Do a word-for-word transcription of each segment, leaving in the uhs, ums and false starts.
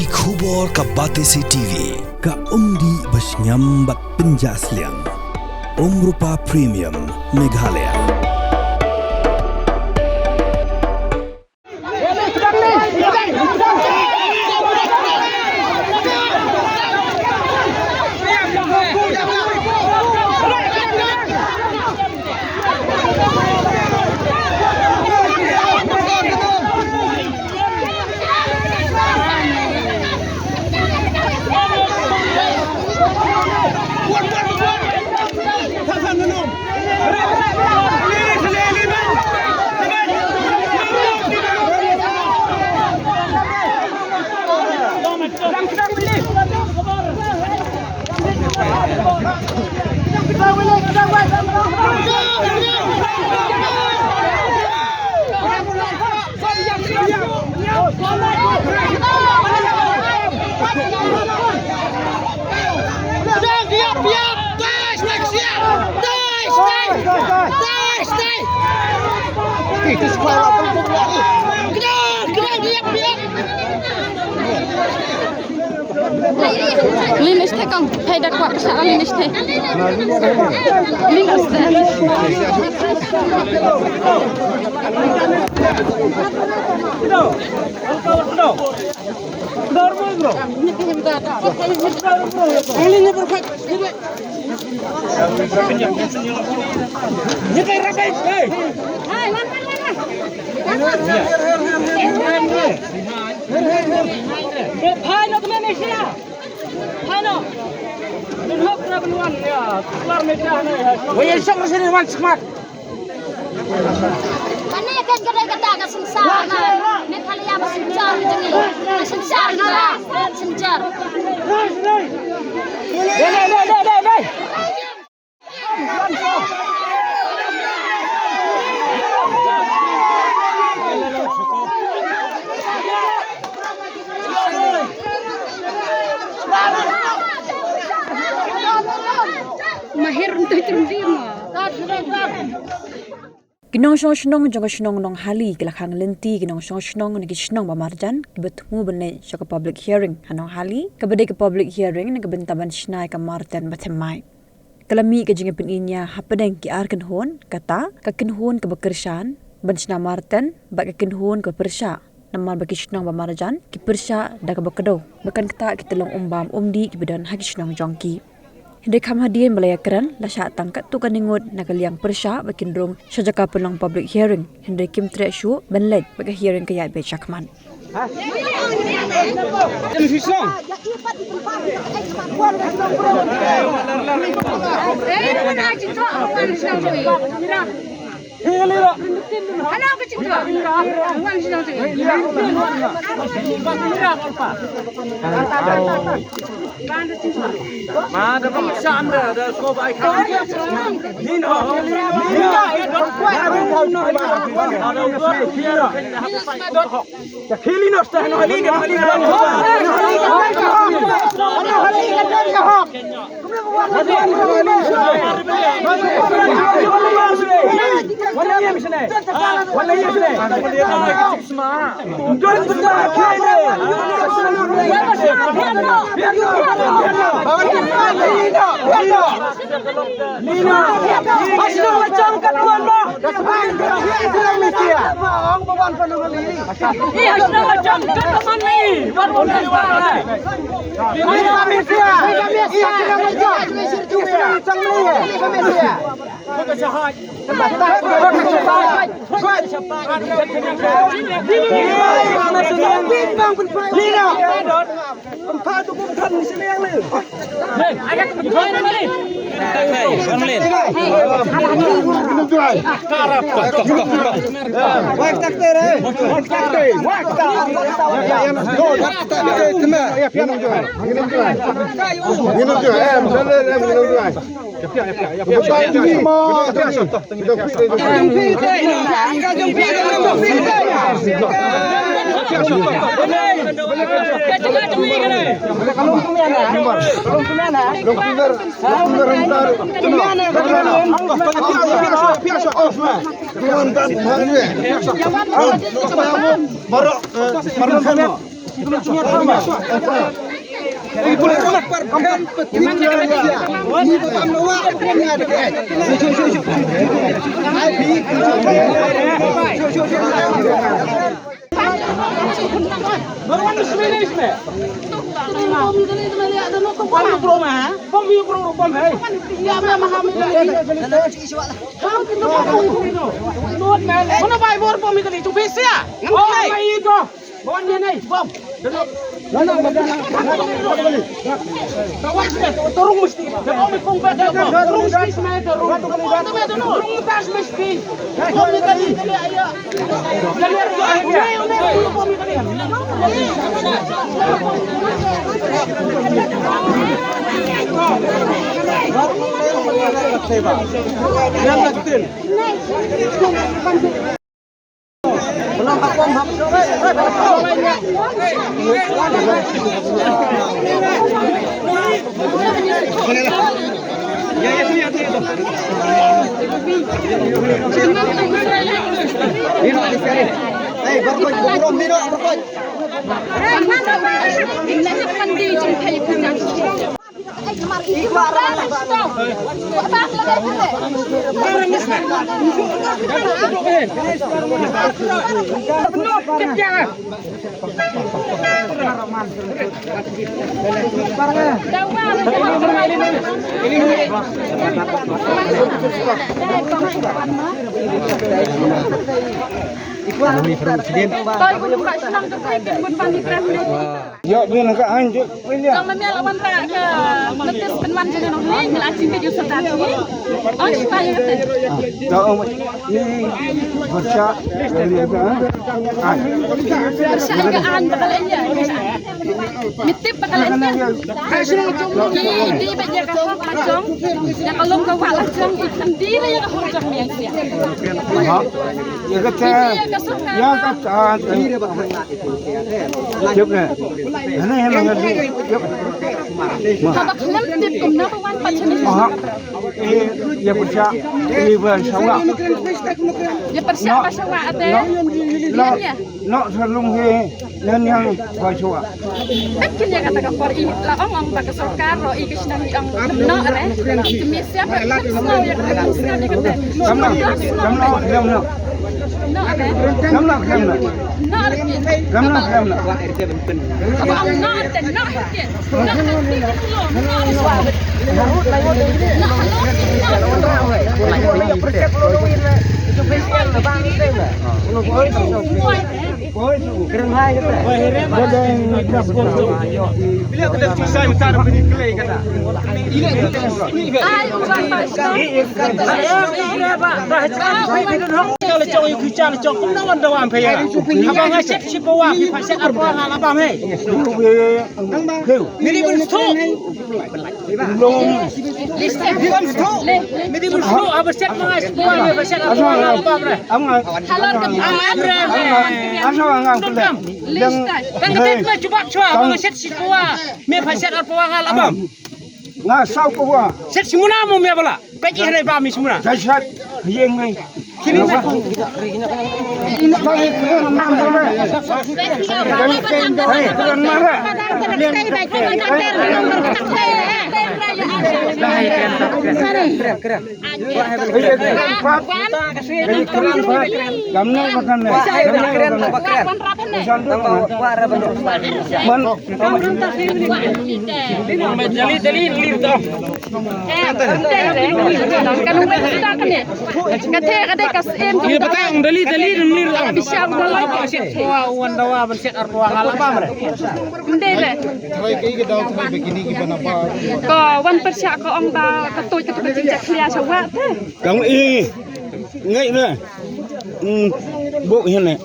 Ki khubor ka Batesi T V, ka umdih ba shngiam bad pynjah sliang. Umrupa Premium, Meghalaya. Linesh te kong, phi da kwah ka sha linesh te. Linesh te. Kane kan ka dei kata ka synshar na Meghalaya, ba synshar jong ngi, ba synshar jong ngi, ba synshar. Mahir untuk terus. Ki nongshong shnong jong ka shnong Nonghali ki la khang lynti ki nongshong shnong na ki shnong ba marjan kiba thmu ban leit sha ka public hearing ha Nonghali, kaba dei ka public hearing na ka bynta ban shna ïa ka marten ba thymmai. Ka la mih ka jingïapyni nia hapdeng ki ar kynhun, kata ka kynhun kaba kyrshan ban shna marten bad ka kynhun kaba pyrshah, namar ba ki shnong ba marjan ki pyrshah da kaba kdew ba kan ktah ki tyllong umbam umdih kiba don ha ki shnong jong ki. Hynrei kham hadien ba la ïakren, la shah tang katto katne ngut na ka liang pyrshah ba kin rung sha jaka pynlong public hearing, hynrei kim treh shuh ban leit ba ka hearing ka ïaid beit shakhmat. Ïoh, bin ka aiñ ju. Jong me mial wan ta ka metis pynwan jong nong hynrei ngi la chim ka ju sata ti. Ong shi pa ïa kata. Ni bersa. Bersa ka aiñ ba ka la ïa. Me tip ba ka la ïa. Ki di ba ïa ka hok la jong. Ïa ka long ka wah la jong. Ki di la ïa ka hok jong me ïa. Ïa ka ta. Ïa ka ta. Jop ne. Hana hana ngan jop. Haba khlem tip kumno ba wan pat shane. Aha. Eh, ïa pyrshah, ïa pyrshah wa. Ïa pyrshah wa shawa ate. No, no, no, sa lung he, ngan yang wa shawa. Kan kin ïa kata ka por i la ong ong ba ka sorkar ro i ka shnong i ong no re. I kmie siap ba kan snow ïa kata kan snow ïa kata. Kam no, kam no, kam no. No re. Kam no, kam no. No re. Kam no, kam no. Kam no re, no re. Midi bun stok. Midi bun stok. Midi bun stok. Aba set ma ngai stok. Aba set aba ngai. Halor ka. Aba ngai. Aba ngai. Lista. Kan ka tet ma jubab chwa. Aba set stok. Me pha set ar pwa ngal abam. Nga saw ko wa. Set simuna mo me bala. Peki hre ba mi simuna. Jashat. Yeng ngai. Ko wan pyrshah ko ong ba ka tuid ka tuid ka jingjia khlia sha wah te. Kam i ngai na. Bok hin ne.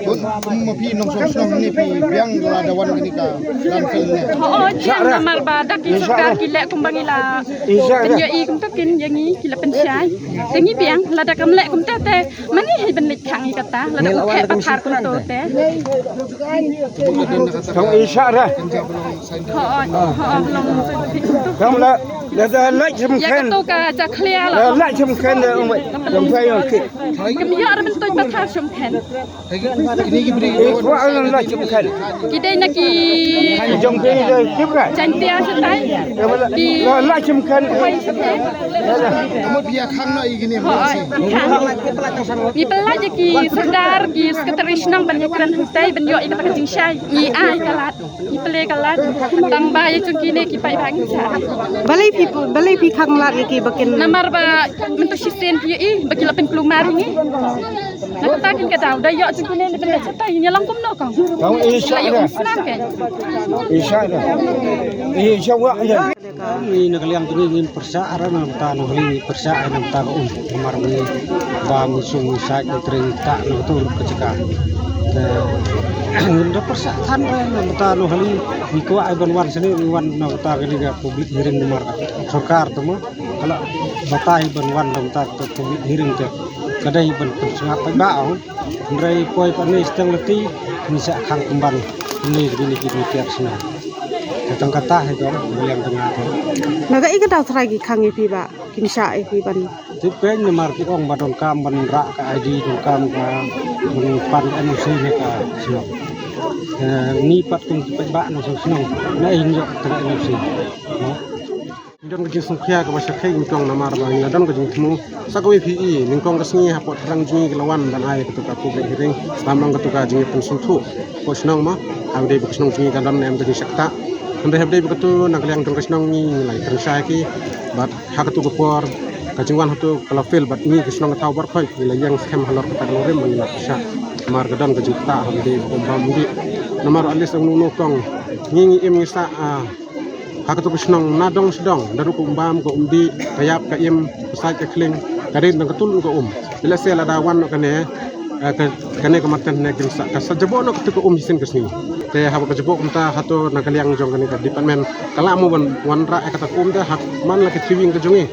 Bun, ma phi nongshong shnong ne phi biang la da wan kane ka landfill ne. Ho, ho, jiang namar ba da ki sorkar ki leh kumba ngi la. Pynïohi kumta kin ïa ngi ki la pynshai. Te ngi biang lada kam leh kumta te mane hi ban leit khang ïa kata lada u khet pathar kumta te. Tong i sha ra. Ho, ho, ho, long. Kam la. Lada lait shem khen. Ïa kato ka jakhlia la. Lada lait shem khen da ong bai. Jong bai ong ki. Kam ïoh ar ban tuid pathar shem khen. Ïa kwah lada lait shem khen. Ki dei na ki. Kan jong ki da kip ka. Jan tia sa tai. Lada lait shem khen. Bai shem khen. Amut pia khang no i gini. Hooid, khang. Ngi pynlait ïa ki sordar, ki sekretari shnong ban ïakren hangtai ban ïoh ïa kata ka jingshai. Ngi ai ka lad. Ngi pynlait ka lad. Tang ba ïa jong kine ki paidbah ngi shah. Balei phi, balei phi khang lad ïa ki ba kin. Namar ba mynta shisien phi ïohi ba ki la pynkulmar ïa ngi. Na kata kin ka daw da ïoh jong kine ne pynlait shatai ïa long kumno kong. Kong i shah la. Snam ke. I shah la. I shah wa la. Ngi na ka liang jong ngi ngin pyrshah ara na bynta nonghiling ngi pyrshah na bynta ka um. Namar ngi ba ngi sung ngi sait ngi trei ngi ktah na kato ka jaka. Te ngin da pyrshah than re na bynta nonghiling ngi kwah ai ban wan sini ngi wan na bynta kane ka public hearing namar ka sorkar te mo. Ka la batai ban wan na bynta ka public hearing te ka dei ban pynsngap paidbah. Hynrei poi pat ne steng lati ngi sa khang kumban ne bini ki tiar sna. Ka tang kata he dong beliang tengah tu. Na ka i ka daw trai ki khang i phi ba kin sa i phi ban. Tip peng namar ki ong ba donkam ban rah ka I D donkam ka ban pan N O C ne ka sna. Eh, ni pat kum tip ba no sna. Na in yok tengah N O C. Ngi don ka jingsngewkhia kaba shyrkhei nyngkong namar ba ngi la don ka jingthmu sa kawei phi i nyngkong ka sngi hapoh thrang jong ngi ki la wan ban ai kato ka public hearing. Tam long kato ka jingïapynsngewthuh hapoh shnong ma ha ba dei ba ka shnong jong ngi ka don ne em ka jingshakta. Hynrei ha ba dei ba kato na ka liang jong ka shnong ngi ngi la ïakren shai ki bad ha kato ka por ka jingwan hato ka la fail bad ngi ka shnong ka thaw baroh khoit ngi la ïeng skhem halor kata ka longrim ba ngi la pyrshah. Namar ka don ka jingkata ha ba dei ba um bam um dih namar at least ong no no kong ngi ngi im ngi sa. Ha kato ka shnong na dong sha dong da ruh ka um bam ka um dih ka ïap ka im ka sait ka khling ka rit na ka tulun ka um. Lehse lada wan noh kane, eh, ka, kane ka marten ne kin sa ka sa jabo noh kato ka um hi sien ka sngi. Te haba ka jabo kumta hato na ka liang jong kane ka department ka lah mo ban wanrah ïa kata ka um te ha man la ka three wing ka jong ngi.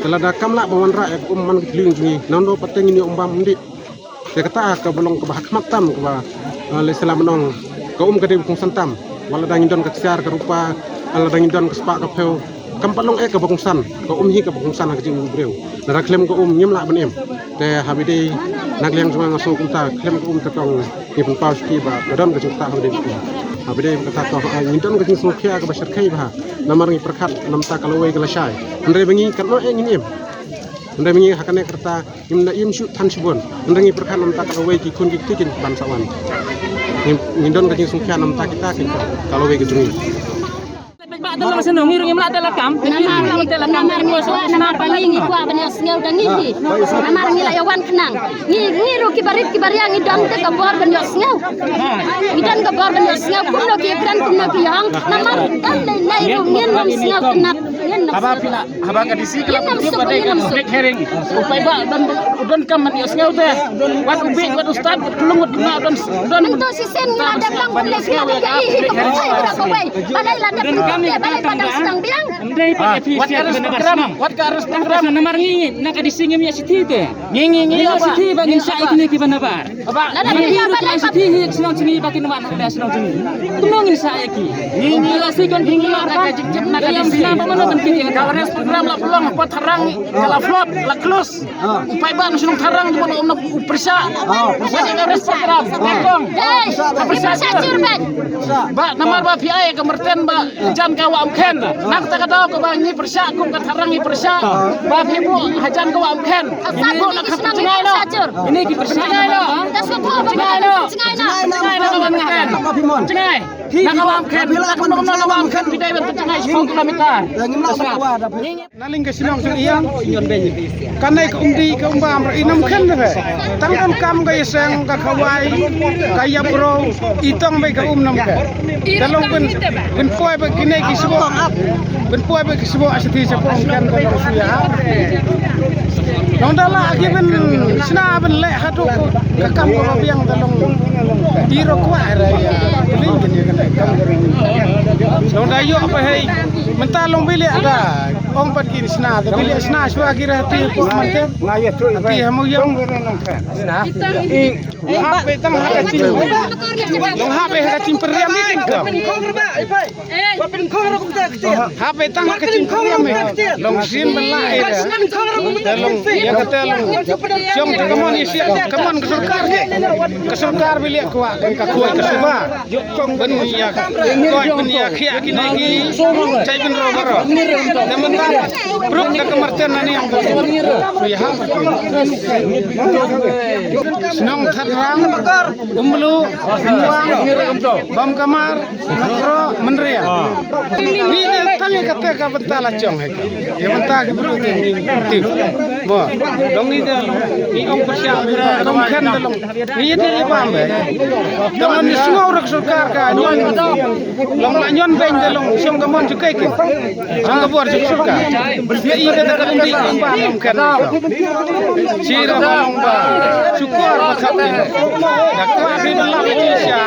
Te lada kam lah ban wanrah ïa ka um man ka three wing jong ngi nangno pat te ngin ïa um bam um dih. Te kata kaba long kaba ha khmat tam kaba, eh, lehse la mynno ka um ka dei ba kongsan tam. Wat lada ngi don ka ksiar ka rupa, wat lada ngi don ka spah ka phew. Kam pat long eh kaba kongsan, ka um hi kaba kongsan ha ka jingim u briew. Lada khlem ka um ngim lah ban im. Te ha ba dei na ka liang jong nga nga sngew kumta khlem ka um te tang ngi pynpaw sha ki ba ka don ka jingkata ha ba dei. Ha ba dei kata ka, eh, ngi don ka jingsngewkhia kaba shyrkhei bha. Namar ngi pyrkhat namta ka lawei ka lashai. Hynrei ba ngi katno eh ngin im. Hynrei ba ngi ha kane ka rta Ngim da im shuh than shibun. Hynrei ngi pyrkhat namta ka lawei ki khun ki kti kin ban sa wan. Ngi, ngi don ka jingsngewkhia namta kita ki ka lawei ka jong ngi. Ba da long shnong ngi ruh ngim lah da la kam. Namar ngi, namar ngi kwah, namar ba ngi ngi kwah ban ïohsngew da ngi hi. Namar ngi la ïa wan khnang. Ngi, ngi ruh ki barit ki baria ngi don te ka bor ban ïohsngew. Ngi don ka bor ban ïohsngew kumno ki kren kumno ki ïong. Namar dang dei nai ruh ngin ym sngew kynap ngin ym. Haba phi la Haba ka D C ka la pyntip ba dei ka public hearing. U paidbah u don, u don kam ban ïohsngew te. Wat u bieit, wat u stad, wat u lung, wat u khynnah u don, u don. Mynta shisien ngi la dep lang ban ïohsngew ïa ka public hearing. Ba dei la dep ban ïohsngew ba dang sdang biang. Wat ka arrest program, wat ka arrest program. Namar ngi na ka D C ngim ïa shithi te. Ngi ngi ngi ïa shithi ba ngin shah ïa kine kiba nabar. Ba, lada ngi ruh ka shithi hi shnong jong ngi ba kin wan ha shnong jong ngi. Kumno ngin shah ïa ki? Ngi ngi la si kon ngi la ka jingtip na ka disi. Ba mano ban kit ïa ka. Ka arrest program la pynlong hapoh Tharang ka la flop la close. Paidbah na shnong Tharang ba mano um na u pyrshah. Ka arrest program. Ka pyrshah jur ba. Ba namar ba phi ai ka merten ba jan ka wa am khen. Na kata ka daw ka ba ngi pyrshah kum ka Tharang ngi pyrshah. Ba phi buh hajan ka wa am khen. Ini ki pyrshah. Ini ki pyrshah. Jngai lo. Jngai lo. Jngai lo. Jngai. Na ka wa am khen. Na ka wa am khen. Bidai ban jngai sepuluh kilometer. Na ling ka shnong shnong ïa. Kane ka um dih ka um bam i nam khen re. Tang kan kam ka ïaseng ka khawai ka ïap bro i tong bai ka um nam khen. Da long ban, ban poi ba kine ki sbo. Ban poi ba ki sbo a siti sa pong kan ka long suya. Nong da la ki ban sna ban leh haduh ka kam ka biang da long. Di ro kwah ra ya. Ling kan ya kan kam. Nong da yo ba hei. Mynta long bili ada. Ong pat ki sna da bili sna shuwa ki ra ti ko man ke. Ti hamu yo. Sna. Hap be tang ha ka jing. Long hap be ha ka jingpynriam ni kin ka. Hap be tang ha ka jingpynriam ni. Long sien ban la e da. Te long ïa kata long. Jong te ka mon ïa sia ka mon ka sorkar ke. Ka sorkar ba ïa kwah ka khoi ka suba. Ban ïa ka khoi ban ïa khia kine ki. Chai ban ro baro. Te mynta bruk da ka marten na ni ang. Ïa ha. Shnong Thadram, Umblu, Umwang, Bamkamar, Nakro, Mynriang. Ni ne tang ïa kata ka bynta la jong hai ka. Ïa bynta ki briew te ni tip. Mo, dong ni da long. Ni ong pyrshah, dong khen da long. Ni ïa te ïa bam be. Dong ni sngew rek sorkar ka. Ni ong long la ñion beiñ da long. Shong ka mon ju kai ki. Shong ka bor ju sorkar. Ïa i da ka rum di ong ba long khen. Chi ra ba long ba. Shukor ba khap ni. Da kwah bi ba la ba chi sha.